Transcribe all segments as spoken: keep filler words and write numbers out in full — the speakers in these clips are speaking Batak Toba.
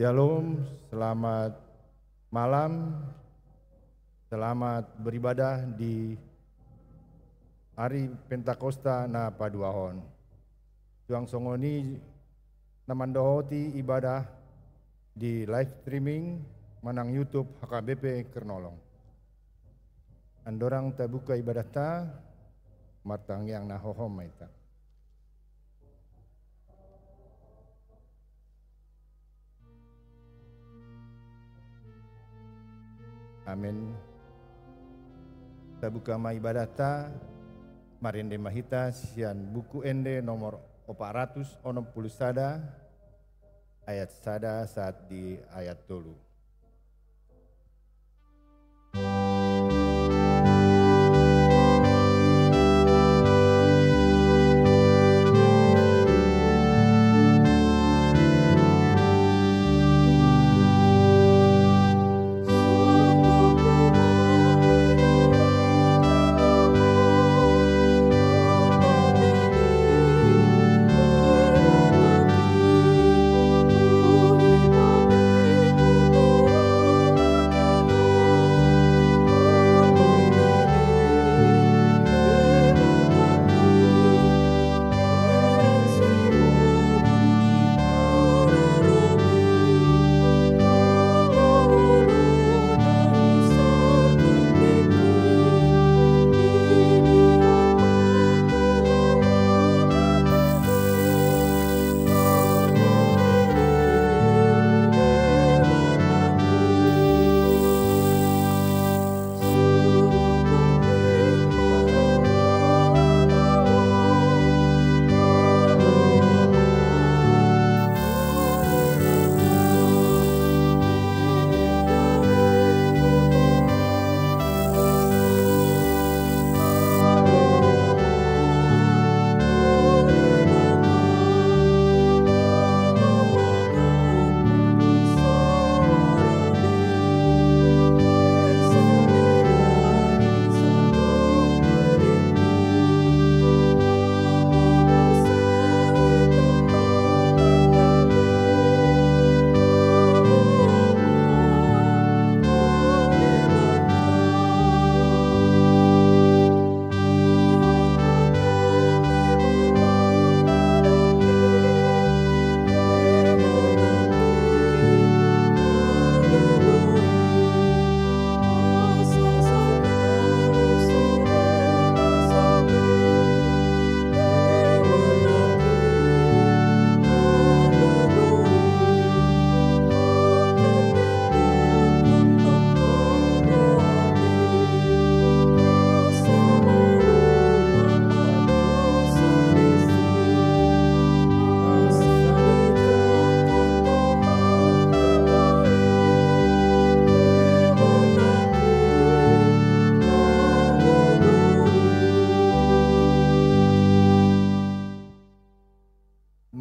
Shalom, selamat malam, selamat beribadah di ari Pentakosta na paduahon. Suang songon i na mandohoti ibadah di live streaming manang YouTube H K B P Kernolong. Andorang tabuka ibadahta, martangiang na hohom ma hita. Amen. Tabuka ma ibadahta, marende ma hita sian Buku Ende nomor opat ratus onom pulu sada, ayat sada sahat di ayat tolu.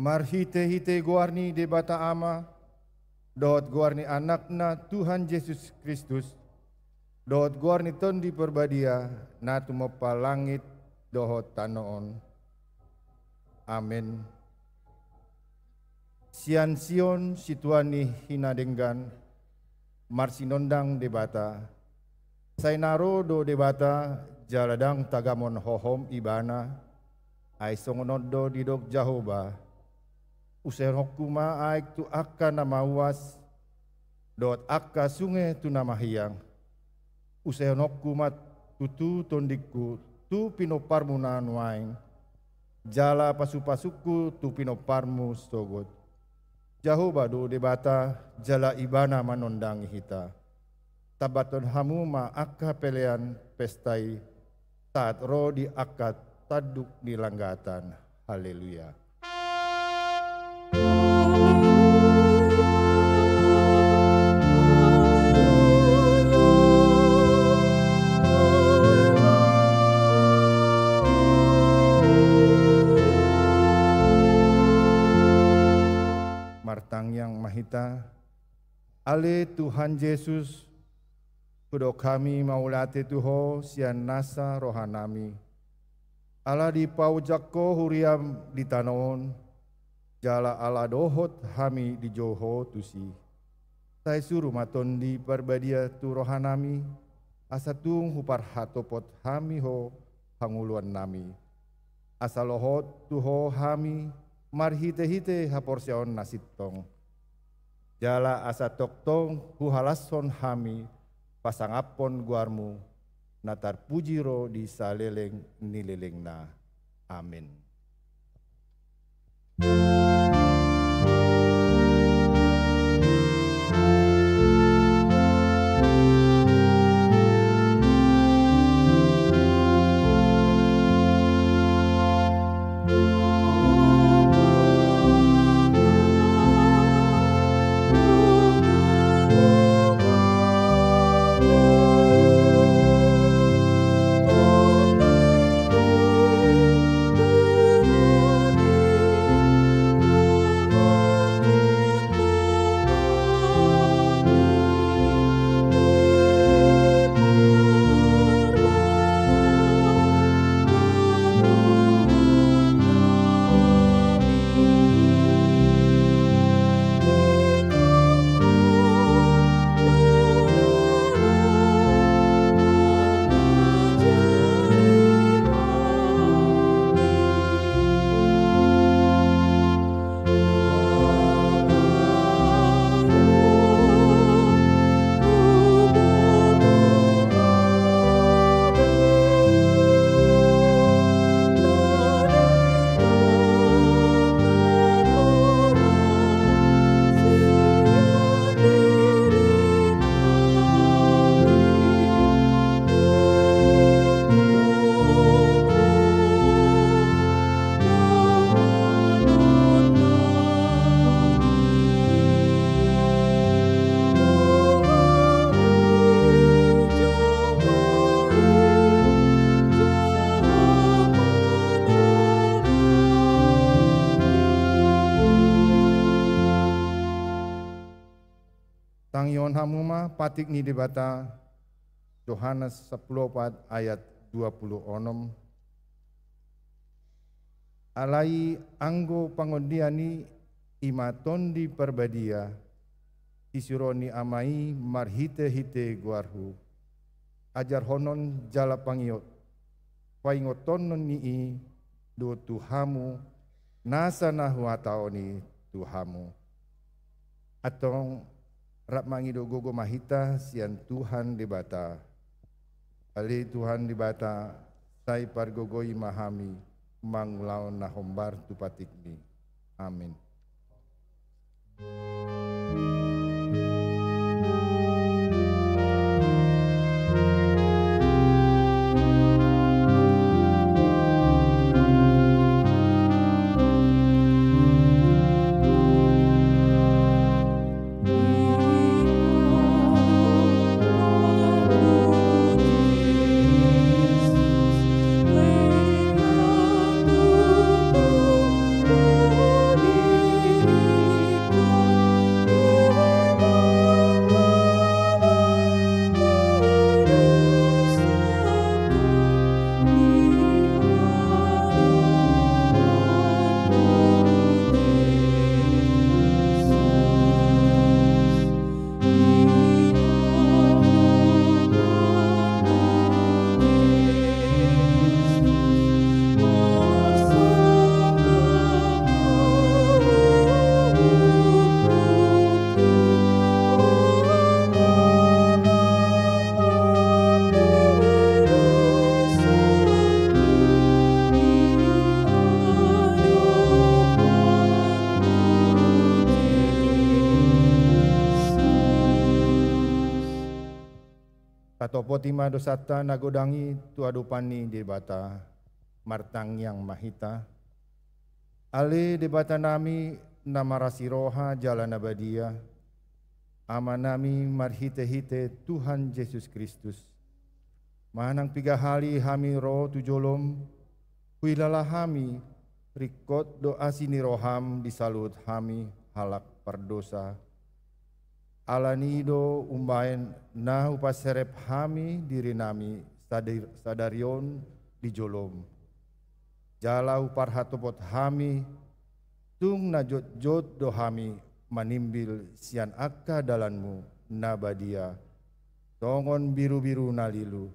Marhitehite goar ni Debata Ama, dohot goar ni Anakna Tuhan Jesus Kristus, dohot goar ni Tondi Parbadia, na tumompa langit dohot tano on. Amen. Sian Sion, situan ni hinadenggan, marsinondang Debata. Sai na ro do Debata, jala ndang tagamon hohom Ibana, ai songon on do didok Jahowa: Usehonku ma aek tu angka na mauas, dohot angka sunge tu na mahiang, usehononku ma tutu tondingku tu pinomparmu na nuaeng, jala pasupasungku tu pinomparmu sogot. Jahowa do Debata, jala Ibana manondangi hita. Tambathon hamu ma angka pelean pesta i, sahat ro di angka tanduk ni langgatan. Haleluya. Martangiang ma hita. Ale Tuhan Jesus, hudok hami mauliate tu Ho sian nasa rohanami, ala dipaojak Ho huriaM di tano on, jala ala dohot hami dijou Ho tusi. Sai suru ma Tondi Parbadia tu rohanami, asa tung huparhatopot hami Ho hangoluannami. Asa lohot tu Ho hami marhitehite haporseaon na sintong. Jala asa tongtong huhalashon hami pasangaphon goarMu, na tarpuji ro di saleleng ni lelengna. Amen. Tangihon hamu ma patik ni Debata, Johannes sampulu opat ayat dua pulu onom. Alai anggo pangondian i, i ma Tondi Parbadia, sisuruon ni Ama i marhitehite goarhu, ajarhonon jala pangiot, paingothononni i do tu hamu nasa na huhatahon i tu hamu. Antong rap mangido gogo ma hita sian Tuhan Debata. Ale Tuhan Debata, sai pargogoi ma hami mangulahon na hombar tu patikMi. Amin. Tatopoti ma dosanta na godang i tu adopan ni Debata. Martangiang ma hita. Ale Debata nami na marasi roha jala na badia, Ama nami marhite-hite Tuhan Jesus Kristus, manang piga hali hami ro tu jolom, huilala hami, ringkot do asi ni roham di saluhut hami halak pardosa. Ala ni i do umbahen na hupaserep hami diri nami sadari, sadari on di jolom. Jala huparhatopot hami, tung na jotjot do hami manimbil sian angka dalanmu na badia, songon birubiru na lilu.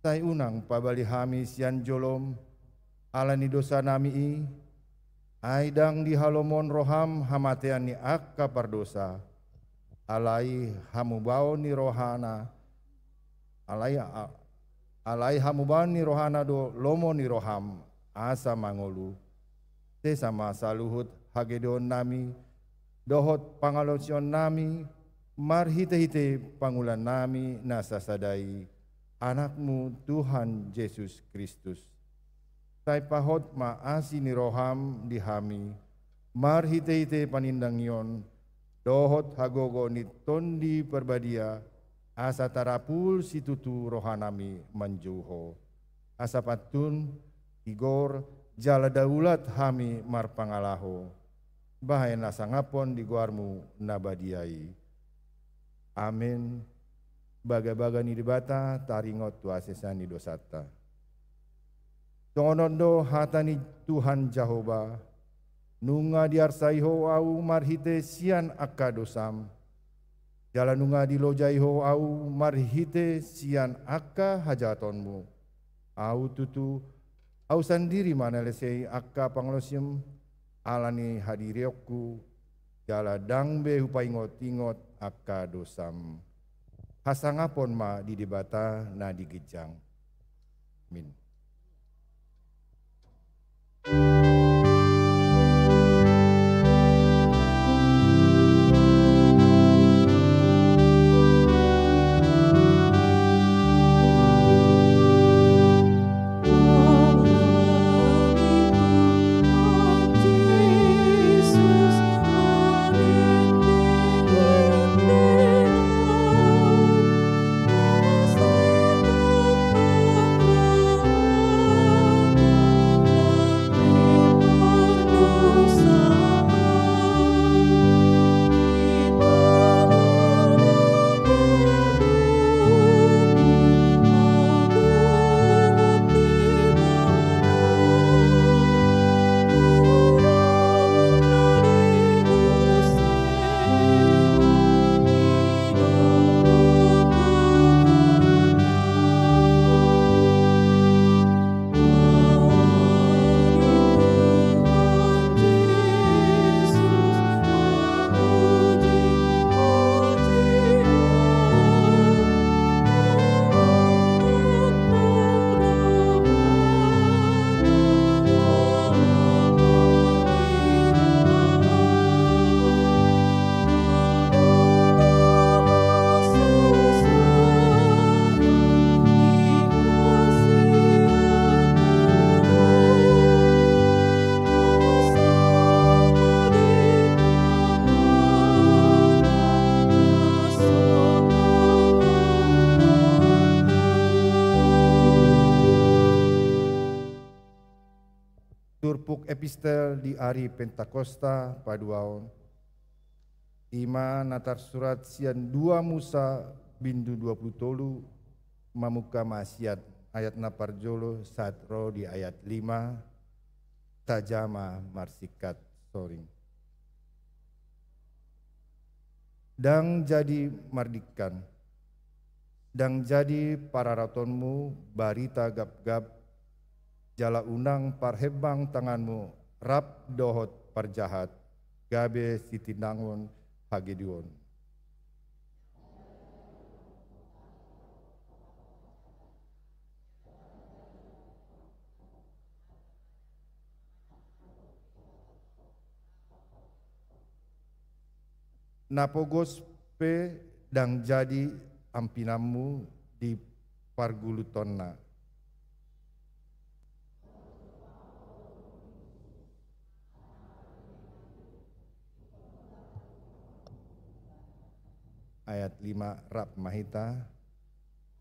Sai unang pabali hami sian jolom, ala ni dosa nami i, ai ndang dihalomohon roham hamatean ni angka pardosa, alai hamubaon ni rohana, alai, a-, alai hamubaon ni rohana do lomo ni roham, asa mangolu. Sesa ma saluhut hagedon nami, dohot pangalaosion nami, marhite-hite pangulan nami na sasada i, Anakmu Tuhan Jesus Kristus. Sai pahot ma asi ni roham di hami, marhite-hite panindangion, dohot hagogoon ni Tondi Parbadia, asa tarapul situtu roha nami manjou Ho. Asa pantun, tigor, jala daulat hami marpangalaho. Bahen na sangaphon di goarmu na badia i. Amen. Bagabaga ni Debata taringot tu hasesaan ni dosanta. Songon on do hata ni Tuhan Jahowa, nunga diarsai Ho ahu marhite sian angka dosam, jala nunga dilojai Ho ahu marhite sian angka hajahatonmu. Ahu tutu, ahu sandiri ma na lesei angka pangalaosim, ala ni hadirionku, jala ndang be hupaingot-ingot angka dosam. Hasangapon ma di Debata na di ginjang. Amin. Turpuk epistel di ari Pentakosta paduahon. I ma na tarsurat sian dua Musa bindu dua pulu tolu, mamungka ma sian ayat na parjolo sahat ro di ayat lima, taja ma marsingkat soring. Ndang jadi mardingkan, ndang jadi pararatonmu barita gapgap, jala unang parhembang tanganmu rap dohot parjahat, gabe sitinangon hagedon. Na pogos pe ndang jadi ampinanmu, di parguluntonna. Ayat lima, rap ma hita.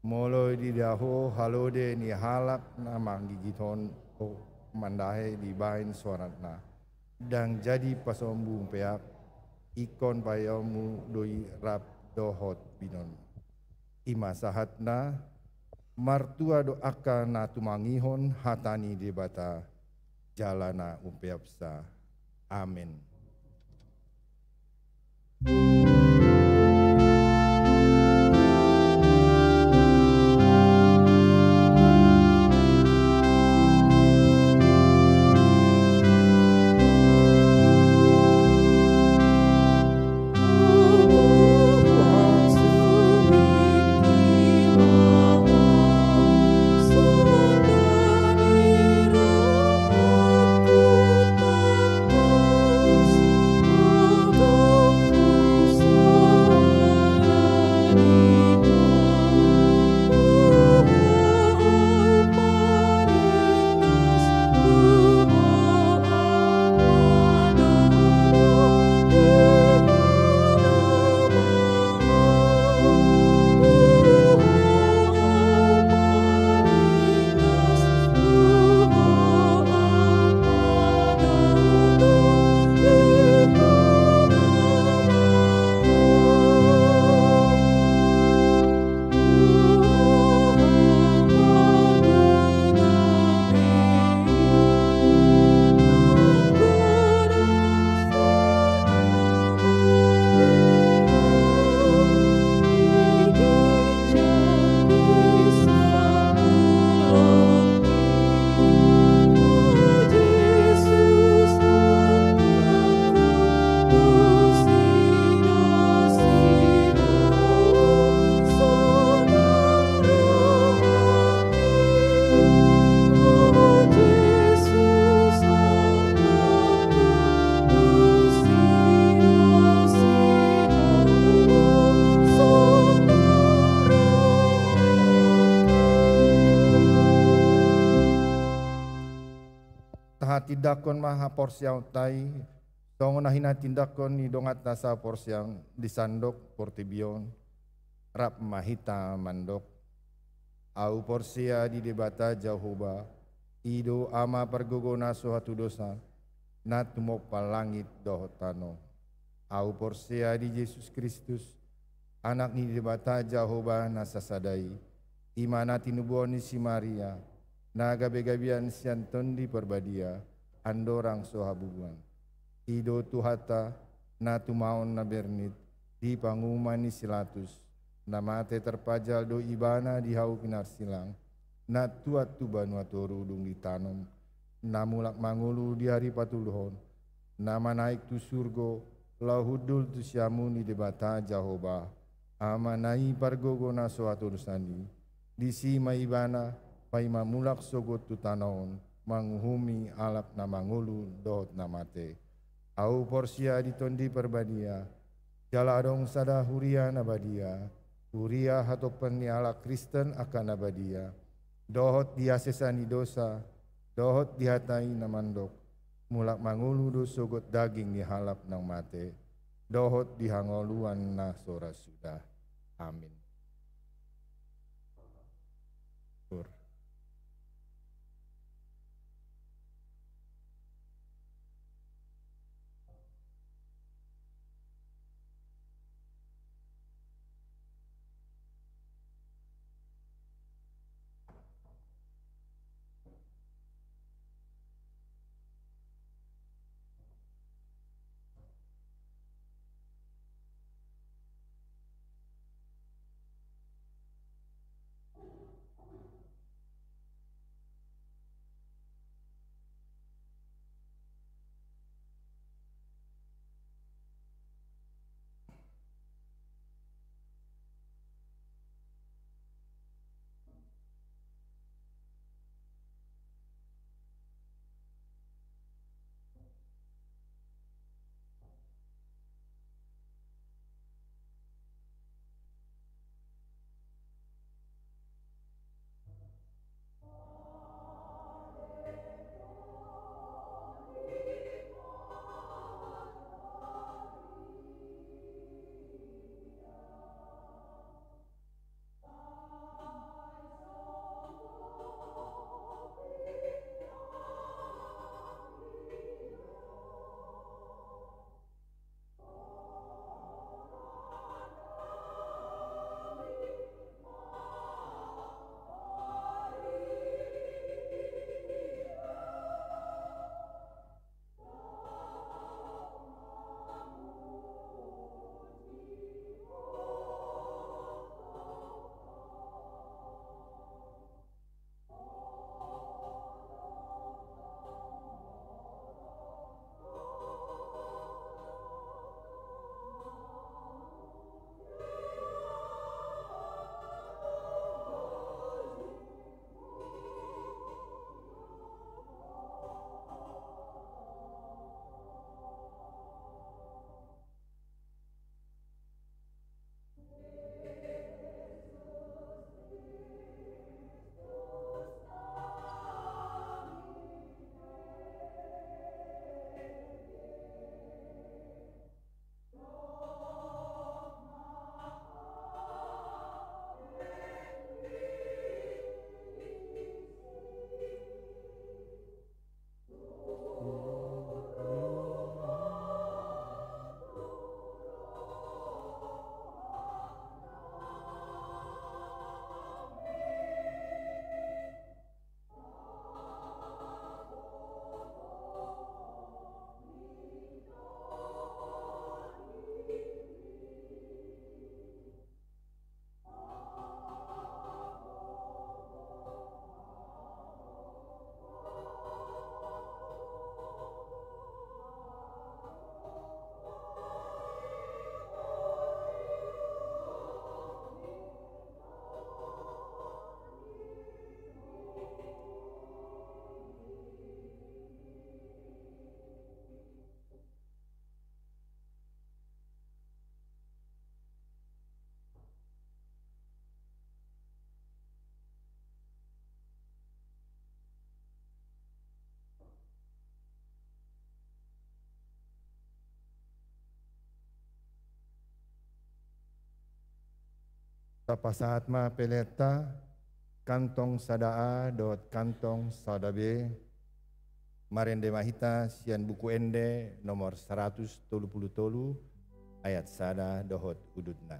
Molo dida Ho halode ni halak na manggigithon Ho mandahe dibahen soratna, ndang jadi pasombung pe Ahu, ingkon paeonmu do i rap dohot binonmu. I ma sahatna. Martua do angka na tumangihon hata ni Debata jala na umpeopsa. Amen. Tahatindangkon ma haporseaonta i, songon na hinatindangkon ni donganta sahaporseaon di sandok portibi on. Rap ma hita mandok. Ahu porsea di Debata Jahowa, i do Ama pargogo na so hatudosan, na tumompa langit dohot tano. Ahu porsea di Jesus Kristus, Anak ni Debata Jahowa na sasada i, i ma na tinubuhon ni si Maria, na gabegabean sian Tondi Parbadia, andorang so habubuhan. I do Tuhanta, na tumaon na bernit, di panguhuman ni si Latus, na mate tarpajal do Ibana di hau pinarsilang, na tuat tu banua toru dung ditanom, na mulak mangolu di ari patoluhon, na manaek tu surgo, laho hundul tu siamun ni Debata Jahowa, Amana i pargogo na so hatudosan i, disi ma Ibana, paima mulak sogot tu tano on, manguhumi halak na mangolu dohot na mate. Ahu porsea di Tondi Parbadia, jala adong sada huria na badia, huria hatompan ni halak Kristen angka na badia, dohot di hasesaan ni dosa, dohot di hata i na mandok, mulak mangolu do sogot daging ni halak naung mate, dohot di hangoluan na so ra suda. Amin. Tapasahat ma peleanta, kantong sada A dohot kantong sada B. Marende ma hita sian Buku Ende nomor saratus tolu pulu tolu, ayat sada dohot udutna.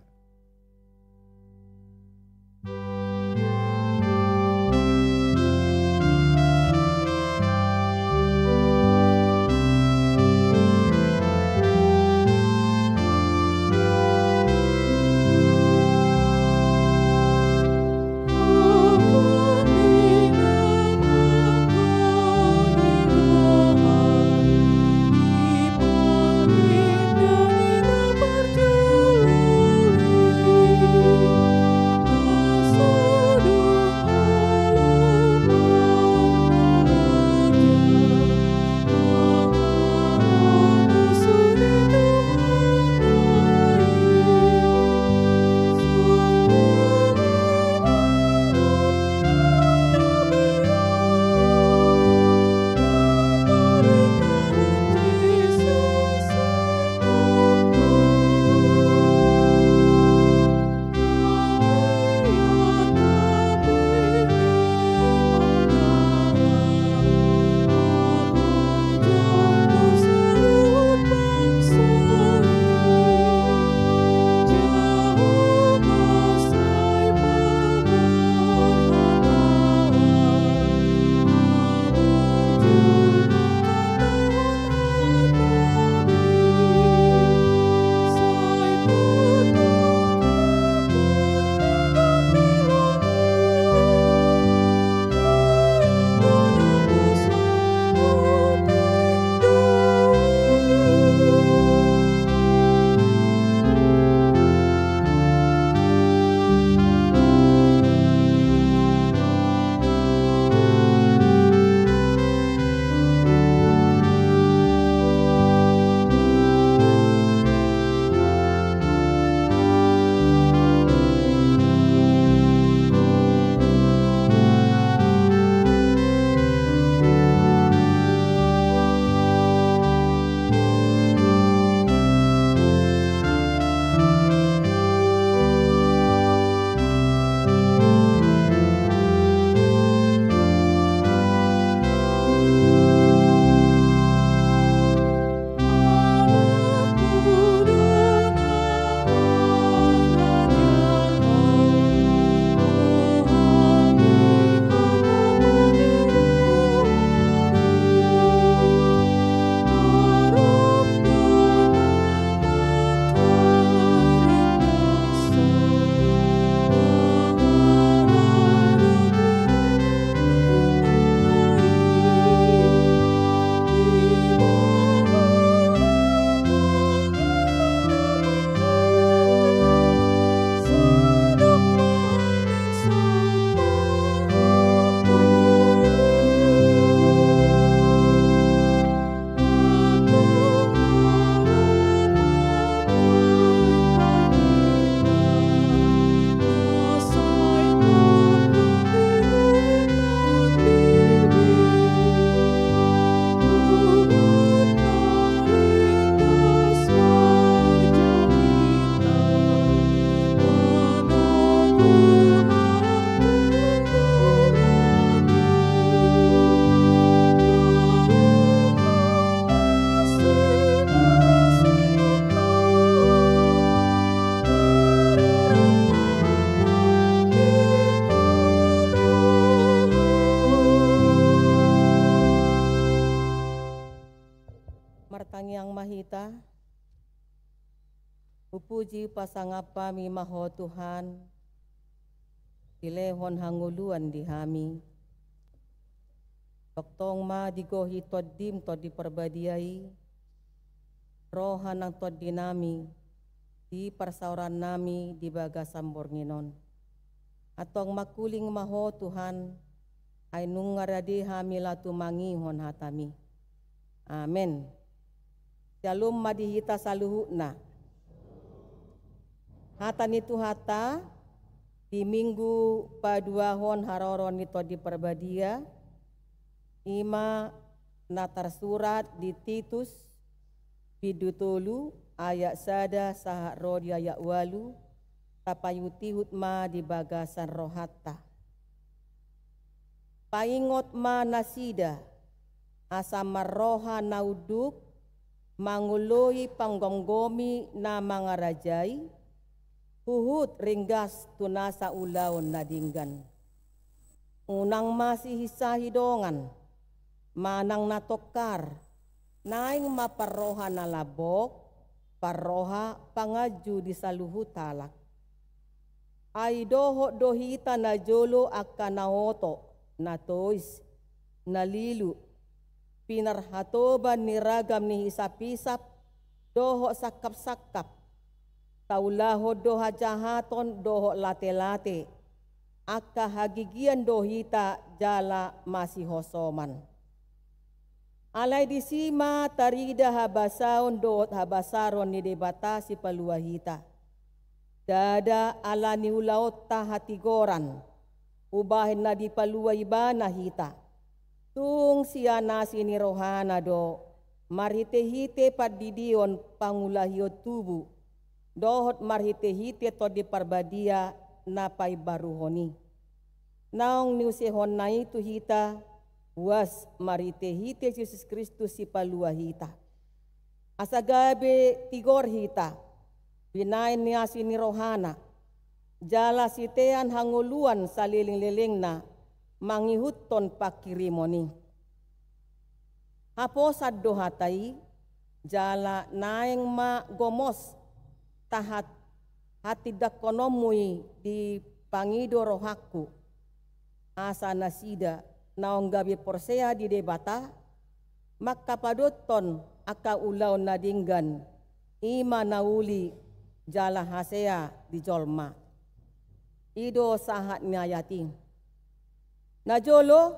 Martangiang ma hita. Hupuji pasangap hami ma Ho Tuhan, dilehon hangoluan di hami. Tongtong ma digohi Tondim Tondi Parbadia i roha nang tondinami di parsaorannami di bagasan borngin on. Antong mangkuling ma Ho Tuhan, ai nunga rade hami laho tumangihon hatami. Amen. Syalom ma di hita saluhutna. Hata ni Tuhanta di Minggu paduahon haroro ni Tondi Parbadia, i ma na tarsurat di Titus bindu tolu ayat sada sahat ro di ayat ualu, Tapaihutihut ma di bagasan rohanta. Paingot ma nasida, asa marroha na unduk, mangoloi panggomgomi na mangarajai, huhut ringgas tu nasa ulaon na denggan. Unang ma sihinsahi dongan, manang na tongkar, naeng ma parroha na lambok, parroha panganju di saluhut halak. Ai dohot do hita najolo angka na oto, na tois, na lilu, pinarhatoban ni ragam ni hisaphisap dohot sangkapsangkap. Taulahon do hajahaton dohot latelate, angka hagigian do hita jala masihosoman. Alai disi ma tarida habasaon dohot habasaron ni Debata Sipalua hita. Ndada ala ni ulaonta hatigoran, umbahen na dipalua Ibana hita. Tung sian asi ni rohana do, marhitehite pandidion pangulahion tubu, dohot marhitehite Tondi Parbadia na paimbaruhon i. Naung niusehonna i tu hita, buas marhitehite Jesus Kristus Sipalua hita. Asa gabe tigor hita, binaen ni asi ni rohana, jala sitean hangoluan salelenglelengna mangihuthon panghirimon i. Haposan do hata i, jala naeng ma gomos tahat hatindangkononmu i di pangido rohangku, asa nasida naung gabe porsea di Debata, mangkapadothon angka ulaon na denggan, i ma na uli jala hasea di jolma. I do sahat ni ayat i. Najolo,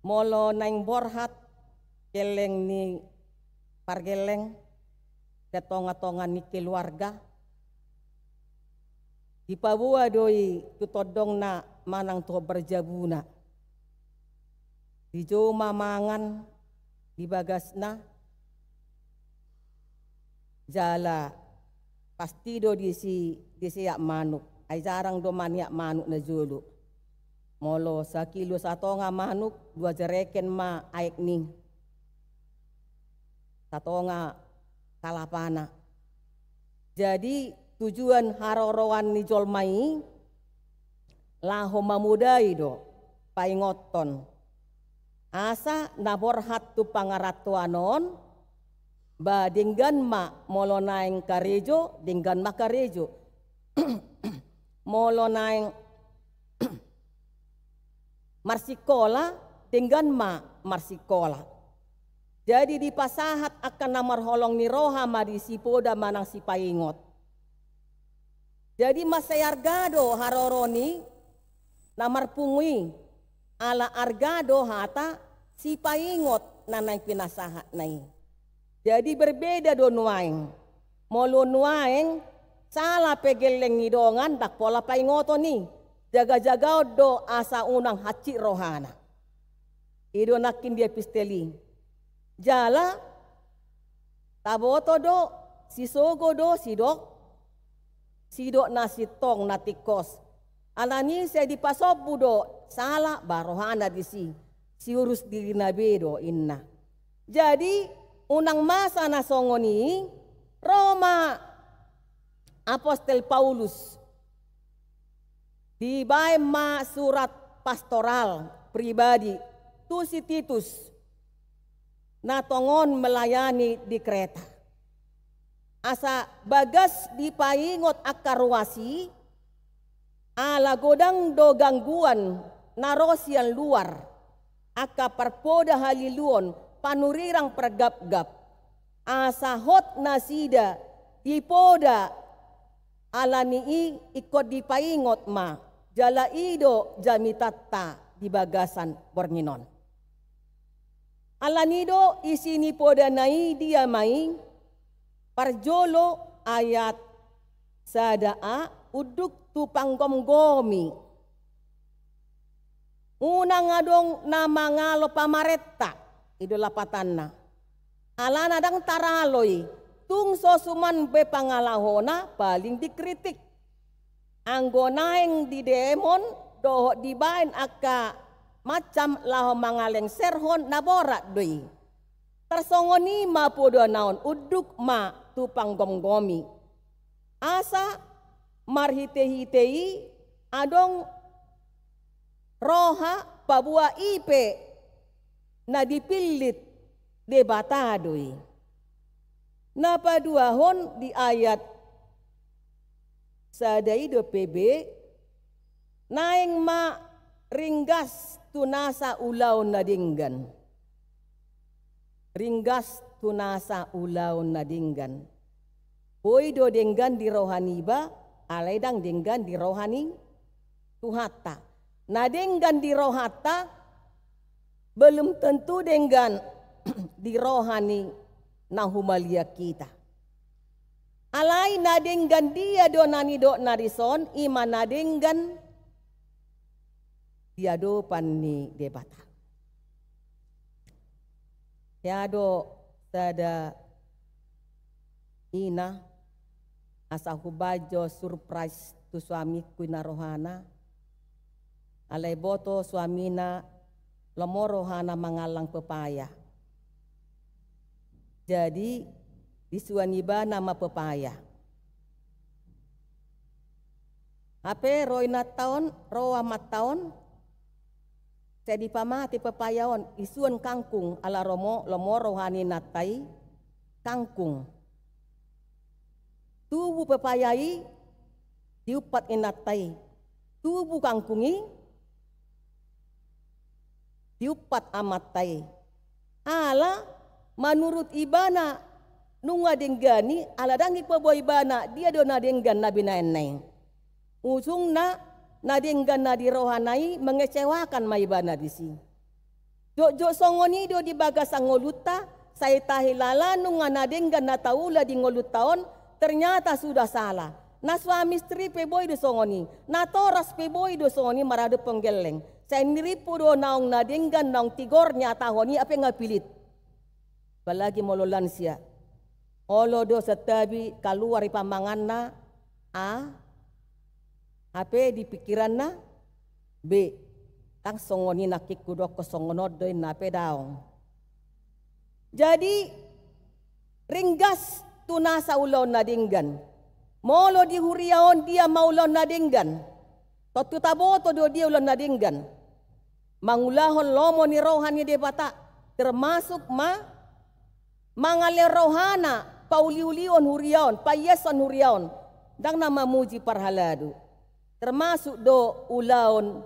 molo naeng borhat gelleng ni pargelleng di tongatonga ni keluarga, dipaboa do i tu tondongna manang tu hombar jabuna. Dijou ma mangan di bagasna, jala pasti do disi, diseat manuk. Ai jarang do maneat manuk najolo. Molo sakilo satonga manuk, dua jereken ma aek ni satonga kalapana. Jadi tujuan haroroan ni jolma i laho mamodai do paingothon. Asa na borhat tu pangarantoan on, ba denggan ma molo naeng karejo, denggan ma karejo. Molo naeng marsikola, denggan ma marsikola. Jadi dipasahat angka na marholong ni roha ma disi poda manang sipaingot. Jadi mansai arga do haroro ni na marpungu i, ala arga do hata sipaingot na naeng pinasahatna i. Jadi berbeda do nuaeng. Molo nuaeng, sala pe gelleng ni dongan ndang pola paingoton i. Jagajagaon do asa unang hansit rohana. I do nangkin di epistel i. Jala taboto do, sisogo do sidok, sidok na sintong na tingkos. Alani sai dipasombu do sala, ba rohana disi, siurus dirina be do inna. Jadi unang masa na songon i, ro ma apostel Paulus, dibaen ma surat pastoral pribadi tu si Titus, na tongon melayani di Kreta. Asa bagas dipaingot angka ruas i, ala godang do gangguan na ro sian luar, angka parpoda haliluon, panurirang pargapgap. Asa hot nasida di poda, alani i ingkon dipaingot ma, jala i do jamitanta di bagasan borngin on. Alani do isi ni podana i dia ma i, parjolo ayat sada a, unduk tu panggomgomi. Unang adong na mangalo pamarenta, i do lapatanna. Alana ndang taralo i, Tung so suman be pangalahona paling dikritik. Anggo naeng didemon dohot dibaen angka macam laho mangalengserhon na borat do i. Tarsongon i ma podoana on, unduk ma tu panggomgomi. Asa marhitehite i adong roha paboa i pe na dipillit Debata do i. Na paduahon di ayat sada i dope be, naeng ma ringgas tu nasa ulaon na denggan. Ringgas tu nasa ulaon na denggan. Boi do denggan di roha niba, alai ndang denggan di roha ni Tuhanta. Na denggan di rohanta, belum tentu denggan di roha ni na humaliang hita. Alai na denggan dia do na nidokna dison, i ma na denggan di adopan ni Debata. Hea do sada ina, asa hubaen jo surprise tu suamingku ina rohana. Alai boto suamina lomo rohana mangallang pepaya. Jadi disuan ibana ma pepaya. Hape ro inanta on, ro amanta on, sai dipamate pepaya on, isuan kangkung, ala lomo, lomo roha ni inanta i kangkung. Tubu pepaya i, diumpat inanta i. Tubu kangkung i, diumpat amanta i. Ala manurut ibana nunga denggan i, ala ndang dipaboa ibana dia do na denggan na binaenna i. Ujungna, na denggan na di rohana i mengecewakan ma ibana disi. Jotjot songon i do di bagasan ngolunta, sai tahilala nunga na denggan na taula di ngolunta on, ternyata sudah salah. Na suami istri pe boi do songon i, natoras pe boi do songon i maradophon gelleng. Sai nirimpu do naung na denggan, naung tigor nihatahon i, hape nga pillit. Apalagi molo lansia. Olo do santabi kaluar i pamanganna, a, hape di pikiranna, be, ndang songon i nangkin hudokkon songon on do inna, hape daong. Jadi, ringgas tu nasa ulaon na denggan. Molo di huria on dia ma ulaon na denggan. Tontu taboto do dia ulaon na denggan. Mangulahon lomo ni roha ni Debata, termasuk ma mangalehon rohana, pauliulihon huria on, paiashon huria on, ndang na mamuji parhalado. Termasuk do ulaon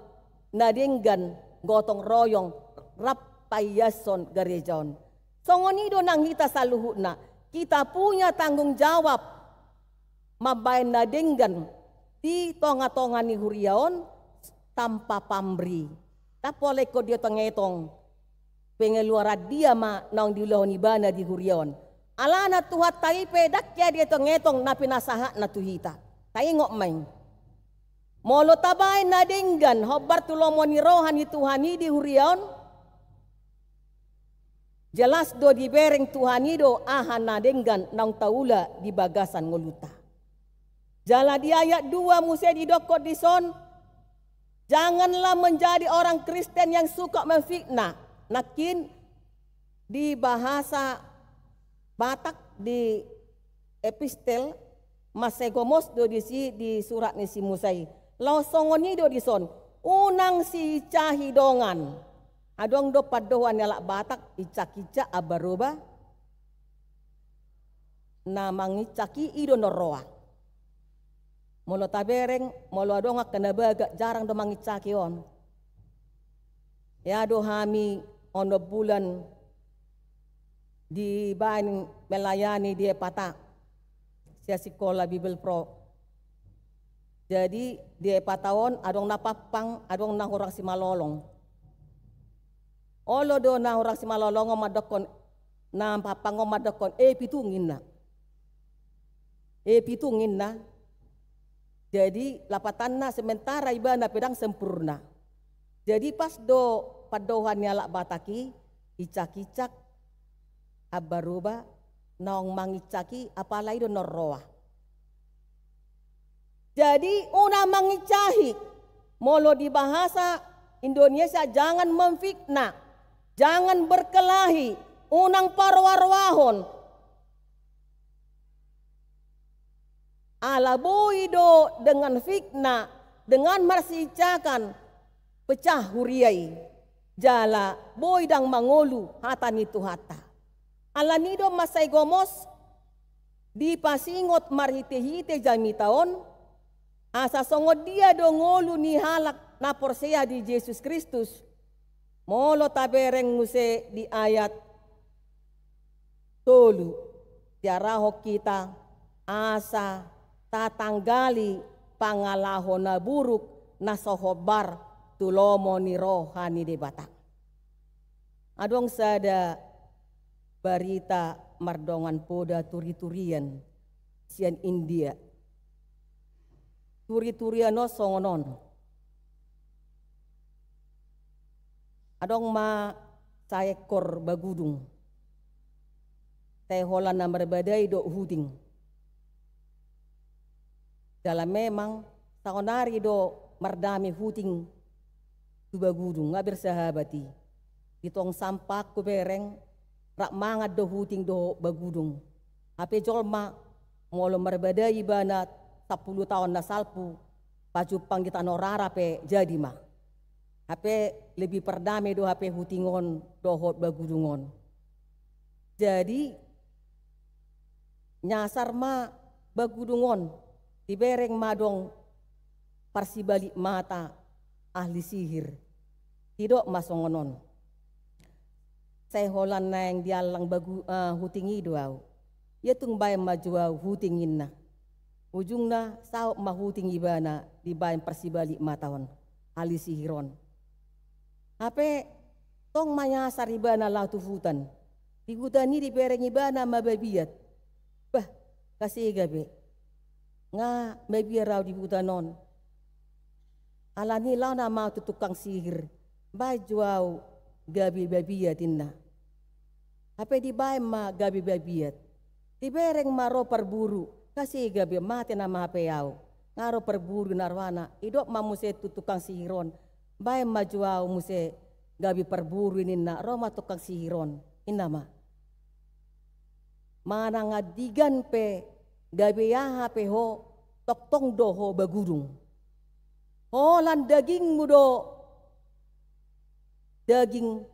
na denggan gotong royong rap paiashon gareja on. Songon i do nang hita saluhutna, kita punya tanggung jawab mambaen na denggan di tongatonga ni huria on tanpa pamrih. Ndang pola ingkon dietong-etong pengeluaran dia ma naung diulahon ibana di huria on. Alana Tuhanta i pe ndang hea dietong-etong na pinasahatna tu hita. Taingot ma i. Molo tabaen na denggan hombar tu lomo ni roha ni Tuhan i di huria on, jelas do dibereng Tuhan i do aha na denggan naung taula di bagasan ngolunta. Jala di ayat dua muse didokkon dison, janganlah menjadi orang Kristen yang suka memfitnah. Nangkin di bahasa Batak di epistel, masegomos do disi di surat ni si Musa i. Laos songon i do dison, unang siincahi dongan. Adong do pandohan ni halak Batak, incak-incak ambaroba. Na mangincak i, i do na roa. Molo tabereng, molo adong angka na bagak, jarang do mangincaki on. Hea do hami onom bulan dibaen melayani di Epata sian sikola Bible Pro. Jadi di Epata on adong na pampang, adong na hurang simalolong. Olo do na hurang simalolong on mandokkon, na pampang on mandokkon, "E pitung," inna. "E pitung," inna. Jadi lapatanna sementara ibana pe ndang sempurna. Jadi pas do pandohan ni halak Batak i, incak-incak ambaroba, naung manginsaki, apala i do na roa. Jadi, unang manginsahi, molo di bahasa Indonesia, jangan memfitnah, jangan berkelahi, unang paroa-roahon. Ala boi do dengan fitnah, dengan marsiinsakan, pecah huria i, jala boi ndang mangolu hata ni Tuhanta. Alani do mansai gomos dipasingot marhite-hite jamita on, asa songon dia do ngolu ni halak na porsea di Jesus Kristus, molo tabereng muse di ayat tolu, diarahon hita asa tatanggali pangalaho na buruk na so hombar tu lomo ni roha ni Debata. Adong sada barita mardongan poda turi-turian sian India. Turi-turian on songon on. Adong ma saekor bagudung. Sai holan na marbadai dohot huting. Jala memang saonari do mardame huting tu bagudung, nga bersahabat i. Di tong sampakku bereng, rap mangan do huting dohot bagudung. Hape jolma, molo marbadai ibana sampulu taon na salpu, pajumpang di tano rara pe jadi ma. Hape lebih pardame do hape huting on dohot bagudung on. Jadi, nyasar ma bagudung on, dibereng ma adong parsibalik mata ahli sihir. Didok ma songon on. Sai holan naeng diallang bagu-, eh, huting i do au. Ia tung baen ma jo au huting, ninna. Ujungna saut ma huting ibana dibaen parsibalik mata on, ahli sihir on. Hape tong ma nyasar ibana laho tu hutan. Di hutan i dibereng ibana ma babiat. Bah, nga sega be. Nga mabiar au di hutan on. Alani laho nama au tu tukang sihir. Baen jo au gabe babiat, ninna. Hape dibaen ma gabe babiat. Dibereng ma ro parburu, nga sega be, mate nama hape au. Nga ro parburu na rohana, didok ma muse tu tukang sihir on. Baen ma jo au muse gabe parburu i, ninna, ro ma tukang sihir on. Ninna ma. Manang andigan pe gabe aha pe ho, tongtong do ho bagudung. Holan dagingmu do daging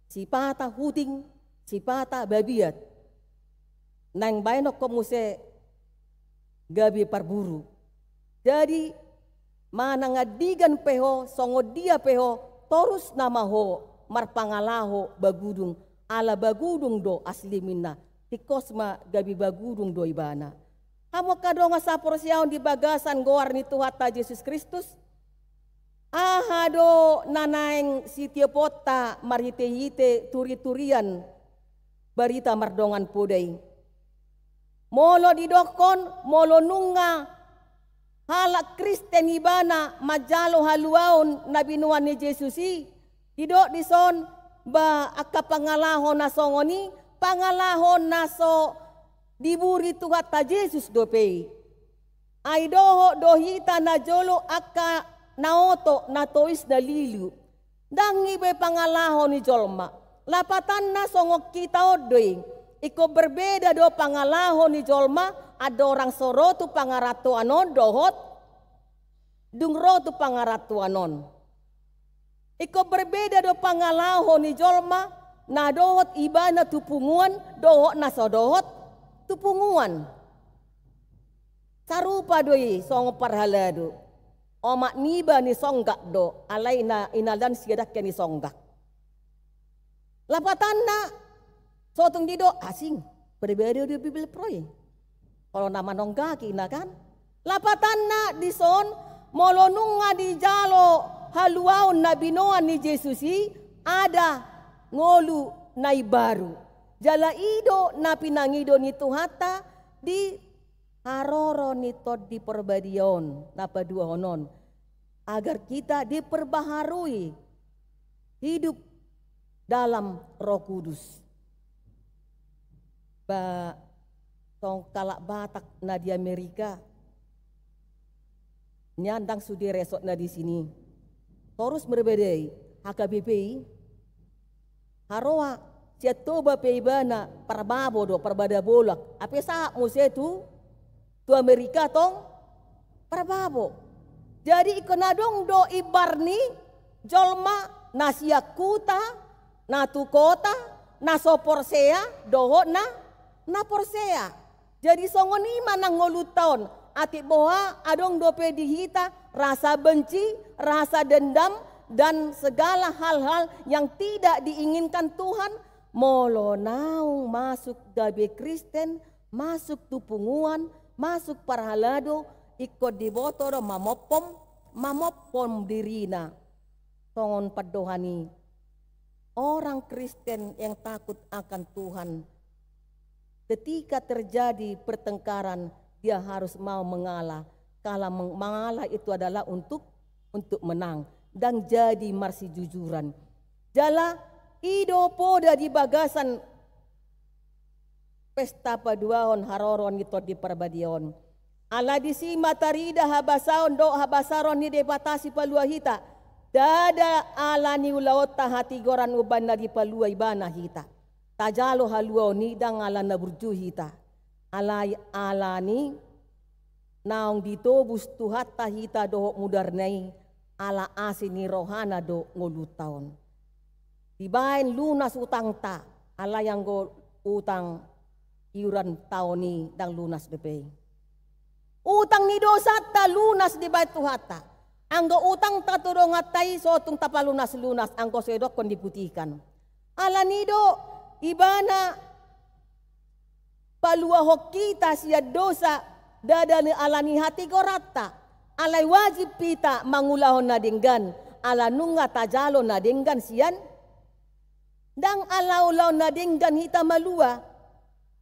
sipata huting, sipata babiat. Naeng baenon ho muse gabe parburu. Jadi, manang andigan pe ho, songon dia pe ho, torus nama ho marpangalaho bagudung, ala bagudung do aslim, ninna. Tingkos ma gabe bagudung do ibana. Hamu angka dongan saporseaon di bagasan goar ni Tuhanta Jesus Kristus, aha do na naeng sitioponta marhite-hite turi-turian barita mardongan poda i? Molo didokkon, molo nunga halak Kristen ibana manjalo haluaon na binoan ni Jesus i, didok dison, ba angka pangalaho na songon i, pangalaho na so diburi Tuhanta Jesus dope i. Ai dohot do hita najolo angka na oto, na tois, na lilu. Ndang i be pangalaho ni jolma. Lapatanna songon hita on do i. Ingkon berbeda do pangalaho ni jolma, andorang so ro tu pangarantoan on dohot dung ro tu pangarantoan on. Ingkon berbeda do pangalaho ni jolma na dohot ibana tu punguan dohot na so dohot tu punguan. Sarupa do i songon parhalado. Omak niba ni songgak do, alai na inaldan siadakka ni songgak. Lapatanna, so tung didok, asing, berbeda do Bibel pro i. Kalau na manonggaki, na kan? Lapatanna dison, molo nunga dijalo haluaon na binoan ni Jesus i, ada ngolu na imbaru. Jala i do na pinangido ni Tuhanta di haroro ni Tondi Porbadia on na paduahon on, agar kita diperbaharui hidup dalam Roh Kudus. Ba Songon halak Batak na di Amerika, nian ndang sude resort na di sini. Torus marbadai, H K B P I, haroa sian Toba pe ibana parbabo do, parbadabolak. Hape sahat muse tu, tu Amerika tong parbabo. Jadi ingkon adong do imbar ni jolma na sian huta, na tu kota, na so porsea, dohot na, na porsea. Jadi songon i ma nang ngolunta on, atik boha adong dope di hita rasa benci, rasa dendam, dan segala hal-hal yang tidak diinginkan Tuhan, molo naung masuk gabe Kristen, masuk tu punguan, masuk parhalado, ingkon diboto do mamophom, mamophom dirina. Songon pandohan i, orang Kristen yang takut akan Tuhan, ketika terjadi pertengkaran, dia harus mau mengalah. Kalau meng-, mengalah itu adalah untuk, untuk menang. Ndang jadi marsijujuran. Jala i do poda di bagasan pesta paduahon haroro ni Tondi Parbadia on. Ala disi ma tarida habasaon dohot habasaron ni Debata Sipalua hita. Ndada ala ni ulaonta hatigoran umbahen na dipalua Ibana hita. Tajalo haluaon i ndang ala na burju hita. Alai ala ni naung ditobus Tuhanta hita dohot mudarna i, ala asi ni rohana do ngolunta on. Dibaen lunas utangta, alai anggo utang iuran taon i ndang lunas dope i. Utang ni dosanta lunas dibaen Tuhanta. Anggo utangta tu donganta i so tung tapalunas-lunas, anggo so idokkon diputikan. Ala ni do Ibana paluahon hita sian dosa, ndada ni ala ni hatigoranta. Alai wajib hita mangulahon na denggan, ala nunga tajalo na denggan sian, ndang ala ulaon na denggan hita malua.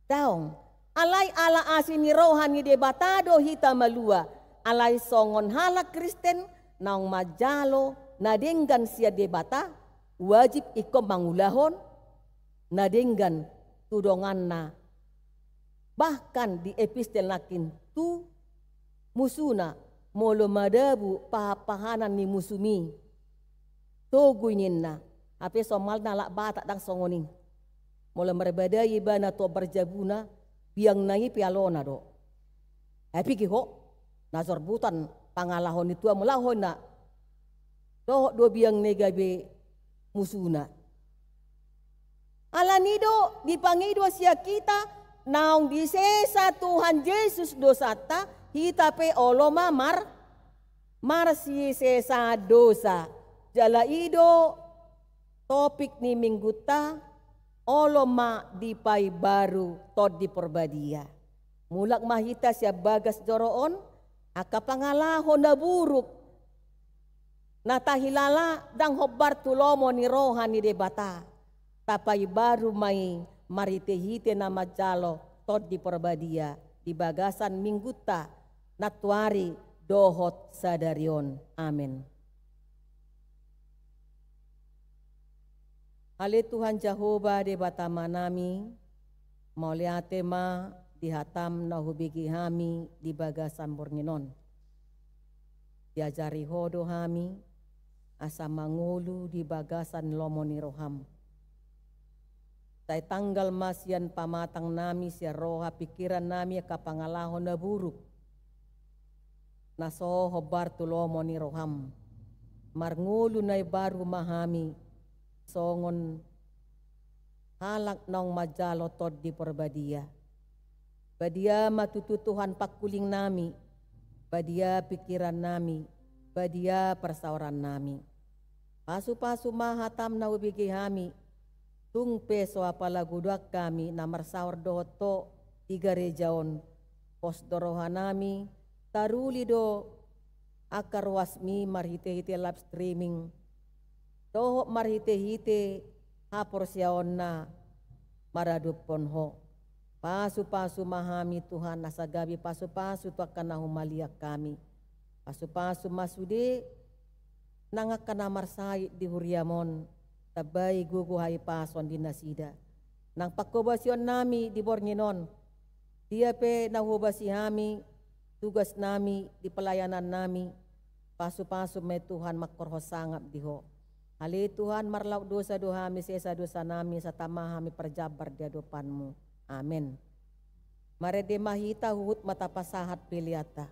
Daong. Alai ala asi ni roha ni Debata do hita malua. Alai songon halak Kristen, naung manjalo na denggan sian Debata, wajib ingkon mangulahon na denggan tu donganna. Bahkan di epistel nangkin tu musuna, molo madabu pahan-pahanan ni musumi, togu i ninna. Hape somalna halak Batak ndang songon i. Molo marbadai ibana tu ombar jabuna, biangna i pe alona do. Ai pigi ho, na sorbutan pangalahon ni tua molo ho inna. Dohot do biangna i gabe musuna. Ala ni do dipangido sian hita, naung disesa Tuhan Jesus dosanta, hita pe olo ma mar-, marsisesaan dosa. Jala i do topik ni minggunta, olo ma dipaimbaru Tondi Parbadia. Mulak ma hita sian bagas joro on, angka pangalaho na buruk na tahilala ndang hombar tu lomo ni roha ni Debata. Tapaimbaru ma i marhite-hite na manjalo Tondi Parbadia di bagasan minggunta nantuari dohot sadari on. Amen. Ale Tuhan Jahowa Debata Amanami, mauliate ma di hatam na hubege hami di bagasan borngin on. Diajari Ho do hami asa mangolu di bagasan lomo ni roham. Sai tanggal ma sian pamatangnami, sian roha pikirannami angka pangalaho na buruk na so hombar tu lomo ni roham. Marngolu na imbaru ma hami songon halak naung manjalo Tondi Parbadia. Badia ma tutu Tuhan pangkulingnami, badia pikirannami, badia parsaorannami. Pasu-pasu ma hatam na hubege hami, tung pe so apala godang hami na marsaor dohot Ho di gareja on. Pos do rohanami, taruli do angka ruasmi marhite-hite live streaming dohot marhite-hite haporseaonna maradophon Ho. Pasu-pasu ma hami Tuhan, asa gabe pasu-pasu tu angka na humaliang hami. Pasu-pasu ma sude nang angka na marsahit di huriam on, tambai gogo hahipason di nasida. Nang panghobasionami di borngin on, Dia pe na huobasi hami, tugas nami, di pelayanan nami, pasu-pasu ma i Tuhan mangkorhon sangap di Ho. Ale Tuhan, marlaok dosa do hami, sesa dosa nami, asa tama hami parjambar di adopan-Mu. Amen. Marende ma hita huhut ma tapasahat peleanta.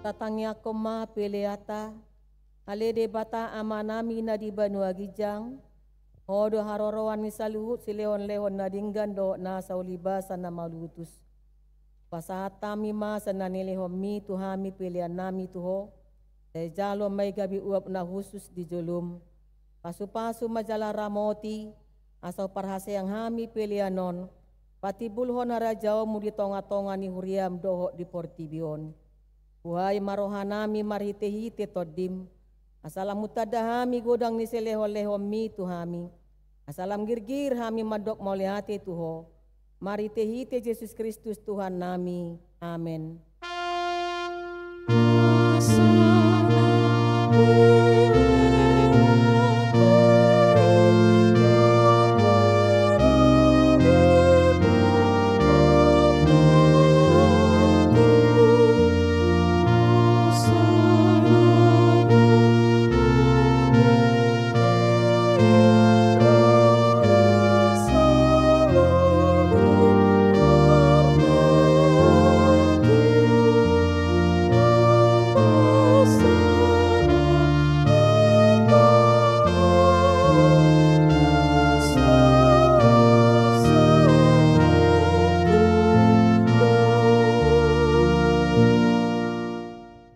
Tatangiangkon ma peleanta. Ale Debata Amanami na di banua ginjang, Ho do haroroan ni saluhut silehonlehon na denggan dohot nasa ulibasan na malutus. Pasahat hami ma sian na nilehonmi tu hami peleannami tu Ho, sai jalo ma i gabe uap na hushus di jolom. Pasupasu ma jala ramoti, asa huparhaseang hami pelean on, patimbulhon harajaonmu di tongatonga ni huriam dohot di portibi on. Buhai ma rohanami marhitehite Tondim, asa lam hutanda hami godang ni silehonlehonmi tu hami, asa lam girgir hami mandok mauliate tu Ho, marhitehite Jesus Kristus Tuhannami. Amen.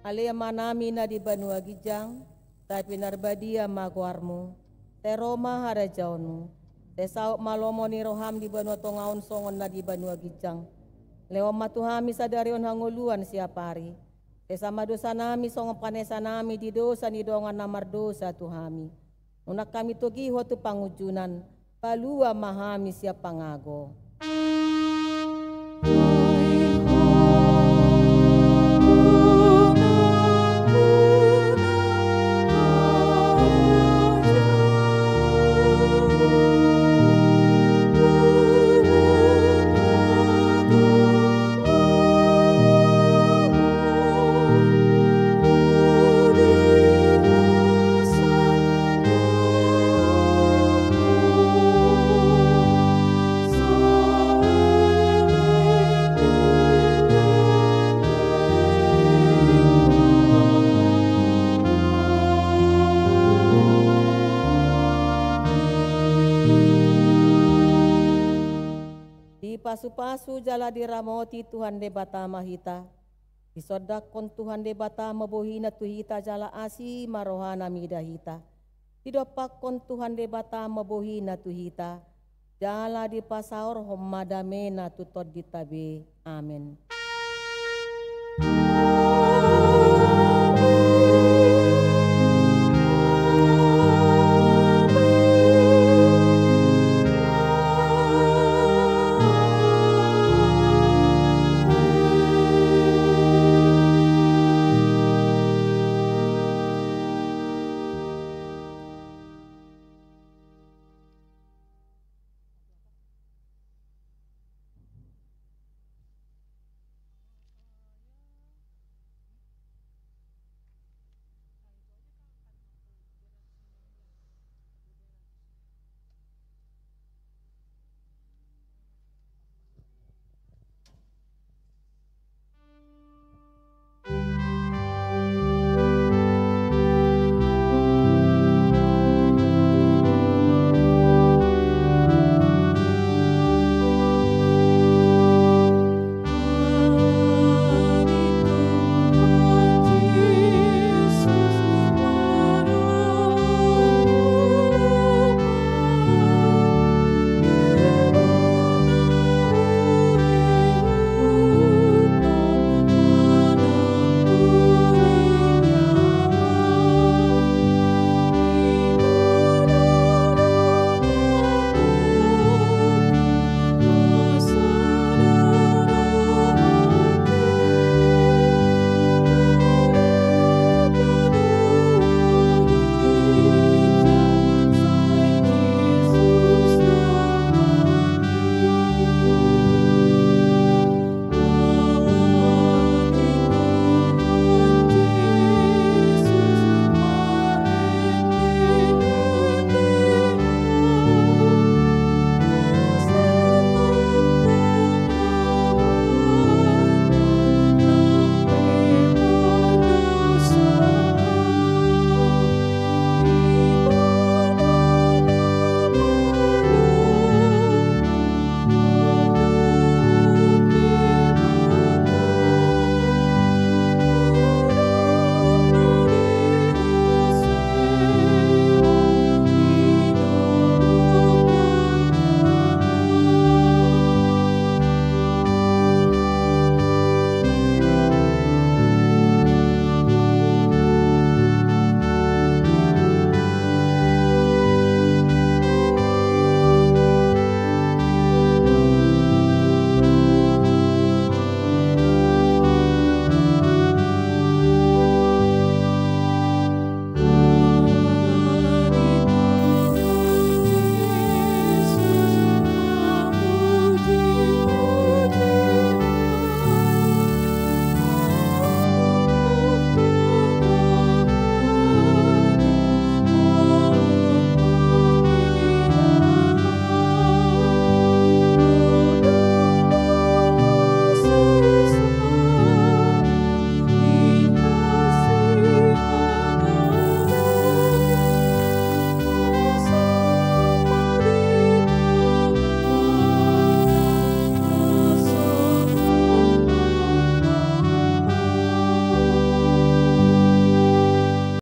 Ale Amanami na di banua ginjang, sai pinarbadia ma goarmu, sai ro ma harajaonmu, sai saut ma lomo ni roham di banua tonga on songon na di banua ginjang. Lehon ma tu hami sadari on hangoluan siapari. Sesa ma dosanami songon panesanami di dosa ni dongan na mardosa tu hami. Unang hami togihon tu pangunjunan, palua ma hami sian pangago. Dipasupasu jala diramoti Tuhan Debata ma hita. Disondangkon Tuhan Debata ma bohina tu hita jala asi ma rohana mida hita. Didompakkon Tuhan Debata ma bohina tu hita, jala dipasaorhon ma damena tu tondinta be. Amen.